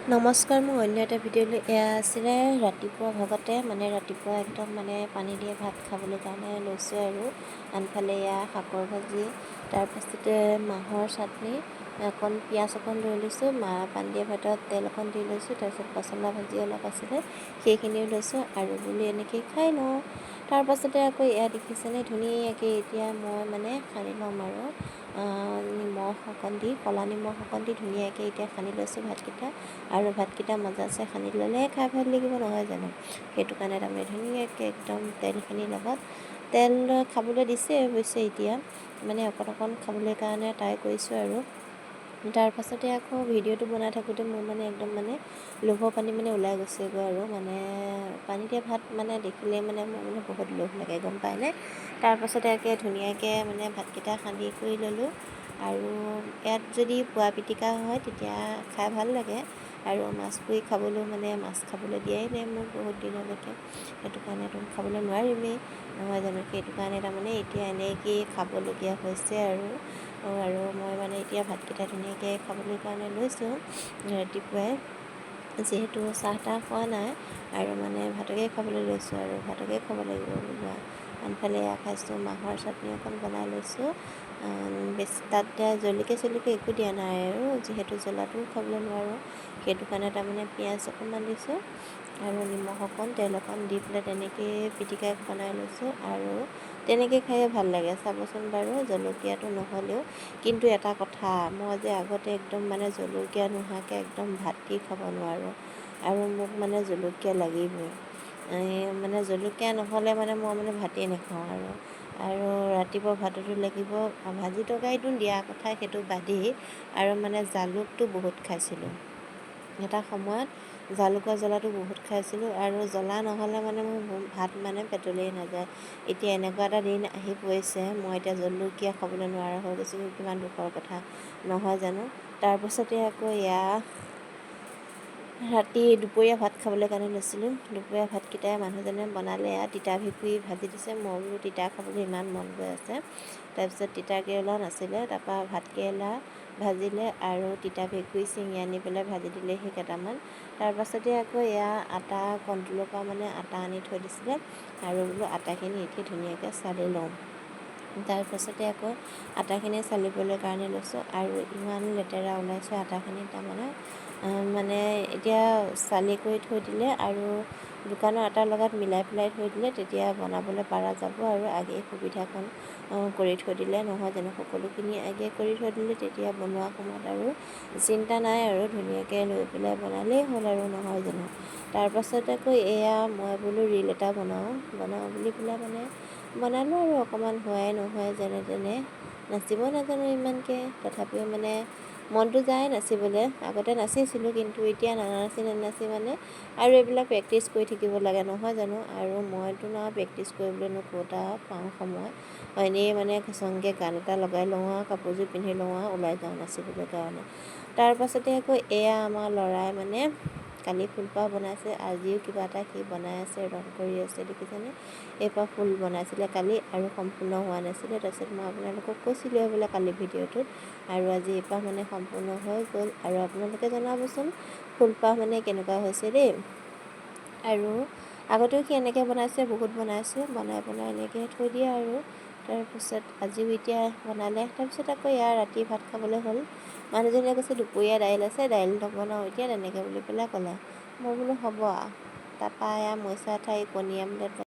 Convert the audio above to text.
নমস্কাৰ, মোৰ অন্য এটা ভিডিঅ'লৈ। এয়া আছিলে ৰাতিপুৱা ভাগতে, মানে ৰাতিপুৱা একদম মানে পানী দিয়ে ভাত খাবলৈ কাৰণে লৈছোঁ। আৰু আনফালে এয়া শাকৰ ভাজি, তাৰপাছতে মাহৰ চাটনি অকণ, পিঁয়াজ অকণ লৈ লৈছোঁ। পানী দিয়া ভাতত তেল অকণ দি লৈছোঁ। তাৰপিছত পচলা ভাজি অলপ আছিলে, সেইখিনিও লৈছোঁ আৰু বোলো এনেকেই খাই লওঁ। তাৰপাছতে আকৌ এয়া দেখিছেনে, ধুনীয়াকৈ এতিয়া মই মানে সানি ল'ম আৰু নিমখ অকণ দি, ক'লা নিমখ অকণ দি ধুনীয়াকৈ এতিয়া সানি লৈছোঁ ভাতকেইটা। আৰু ভাতকেইটা মজাছে সানি ল'লেহে খাই ভাল লাগিব, নহয় জানো? সেইটো কাৰণে তাৰমানে ধুনীয়াকৈ একদম তেলখিনিৰ লগত। তেল খাবলৈ দিছে অৱশ্যে, এতিয়া মানে অকণ অকণ খাবলৈ কাৰণে ট্ৰাই কৰিছোঁ। আৰু তাৰপাছতে আকৌ ভিডিঅ'টো বনাই থাকোঁতে মোৰ মানে একদম মানে লোভৰ পানী মানে ওলাই গৈছেগৈ। আৰু মানে পানী দিয়া ভাত মানে দেখিলেই মানে মোৰ মানে বহুত লোভ লাগে, গম পায়নে? তাৰপাছতে একে ধুনীয়াকৈ মানে ভাতকেইটা সানি কৰি ল'লোঁ। আৰু ইয়াত যদি পোৰা পিটিকা হয়, তেতিয়া খাই ভাল লাগে। আৰু মাছ পুৰি খাবলৈও, মানে মাছ খাবলৈ দিয়াই নাই মোক বহুত দিনলৈকে, সেইটো কাৰণেতো খাবলৈ নোৱাৰিমেই, নহয় জানো? সেইটো কাৰণে তাৰমানে এতিয়া এনেকেই খাবলগীয়া হৈছে। আৰু মই মানে এতিয়া ভাতকেইটা ধুনীয়াকৈ খাবলৈ কাৰণে লৈছোঁ ৰাতিপুৱাই, যিহেতু চাহ তাহ খোৱা নাই আৰু মানে ভাতকে খাবলৈ লৈছোঁ আৰু ভাতকে খাব লাগিব বোলো। আনফালে এয়া খাইছোঁ, মাহৰ চাটনি অকণ বনাই লৈছোঁ। বেছি তাত জলকীয়া চলকীয়া একো দিয়া নাই আৰু যিহেতু জ্বলাটোও খাবলৈ নোৱাৰোঁ, সেইটো কাৰণে তাৰমানে পিঁয়াজ অকণমান দিছোঁ আৰু নিমখ অকণ, তেল অকণ দি পেলাই তেনেকৈয়ে পিটিকা বনাই লৈছোঁ। আৰু তেনেকৈ খায়ে ভাল লাগে, চাবচোন বাৰু, জলকীয়াটো নহ'লেও। কিন্তু এটা কথা, মই যে আগতে একদম মানে জলকীয়া নোহোৱাকৈ একদম ভাতেই খাব নোৱাৰোঁ আৰু মোক মানে জলকীয়া লাগিবই। মানে জলকীয়া নহ'লে মানে মই মানে ভাতেই নাখাওঁ। আৰু ৰাতিপুৱা ভাততো লাগিব। ভাজি তৰকাৰীটো দিয়া কথা সেইটো বাদেই। আৰু মানে জালুকটো বহুত খাইছিলোঁ এটা সময়ত, জালুকৰ জ্বলাটো বহুত খাইছিলোঁ আৰু জ্বলা নহ'লে মানে মোৰ ভাত মানে পেটলৈয়ে নাযায়। এতিয়া এনেকুৱা এটা দিন আহি পৰিছে, মই এতিয়া জলকীয়া খাবলৈ নোৱাৰা হৈ গৈছোঁ। কিমান দুখৰ কথা, নহয় জানো? তাৰপাছতে আকৌ এয়া ৰাতি দুপৰীয়া ভাত খাবলৈ কাৰণে লৈছিলোঁ। দুপৰীয়া ভাতকেইটাই মানুহজনে বনালে। এয়া তিতা ভেকুৰী ভাজি দিছে। মই বোলো তিতা খাবলৈ ইমান মন গৈ আছে। তাৰপিছত তিতা কেৰেলাও নাছিলে, তাৰপৰা ভাতকেৰেলা ভাজিলে আৰু তিতা ভেকুৰী ছিঙি আনি পেলাই ভাজি দিলে সেই কেইটামান। তাৰপাছতে আকৌ এয়া আটা, কণ্ট্ৰলৰ পৰা মানে আটা আনি থৈ দিছিলে আৰু বোলো আটাখিনি এতিয়া ধুনীয়াকৈ চালি লওঁ। তাৰপাছতে আকৌ আটাখিনি চালিবলৈ কাৰণে লৈছোঁ আৰু ইমান লেতেৰা ওলাইছে আটাখিনি। তাৰমানে মানে এতিয়া চালি কৰি থৈ দিলে আৰু দোকানৰ আটাৰ লগত মিলাই পেলাই থৈ দিলে তেতিয়া বনাবলৈ পৰা যাব। আৰু আগেয়ে সুবিধাকণ কৰি থৈ দিলে, নহয় জানো? সকলোখিনি আগেয়ে কৰি থৈ দিলে তেতিয়া বনোৱা সময়ত আৰু চিন্তা নাই আৰু ধুনীয়াকৈ লৈ পেলাই বনালেই হ'ল আৰু, নহয় জানো? তাৰপাছত আকৌ এয়া মই বোলো ৰীল এটা বনাওঁ বনাওঁ বুলি পেলাই মানে বনালোঁ আৰু অকণমান হোৱাই নোহোৱাই যেনে তেনে। নাচিব নাজানো ইমানকৈ, তথাপিও মানে মনটো যায় নাচিবলৈ। আগতে নাচিছিলোঁ, কিন্তু এতিয়া নানাচি নানাচি মানে আৰু এইবিলাক প্ৰেক্টিচ কৰি থাকিব লাগে, নহয় জানো? আৰু মইতো ন প্ৰেক্টিচ কৰিবলৈনো ক'ত আৰু পাওঁ সময়? এনেই মানে খচংকৈ গান এটা লগাই লওঁ আৰু কাপোৰযোৰ পিন্ধি লওঁ আৰু ওলাই যাওঁ নাচিবলৈ কাৰণে। তাৰপাছতে আকৌ এয়া আমাৰ ল'ৰাই মানে কালি ফুলপাহ বনাইছে, আজিও কিবা এটা সি বনাই আছে, ৰং কৰি আছে, দেখিছেনে? এইপাহ ফুল বনাইছিলে কালি আৰু সম্পূৰ্ণ হোৱা নাছিলে। তাৰপিছত মই আপোনালোকক কৈছিলোঁৱে বোলে কালি ভিডিঅ'টোত, আৰু আজি এইপাহ মানে সম্পূৰ্ণ হৈ গ'ল। আৰু আপোনালোকে জনাবচোন ফুলপাহ মানে কেনেকুৱা হৈছে দেই। আৰু আগতেও সি এনেকৈ বনাইছে, বহুত বনাইছে, বনাই বনাই এনেকৈ থৈ দিয়ে। আৰু তাৰপিছত আজিও এতিয়া বনালে। তাৰপিছত আকৌ এয়া ৰাতি ভাত খাবলৈ হ'ল। মানুহজনীয়ে কৈছে দুপৰীয়া দাইল আছে, দাইল নবনাওঁ এতিয়া, তেনেকৈ বুলি পেলাই ক'লে। মই বোলো হ'ব। তাৰপৰা এয়া মৰিচা ঠাৰি কণী আমলেট।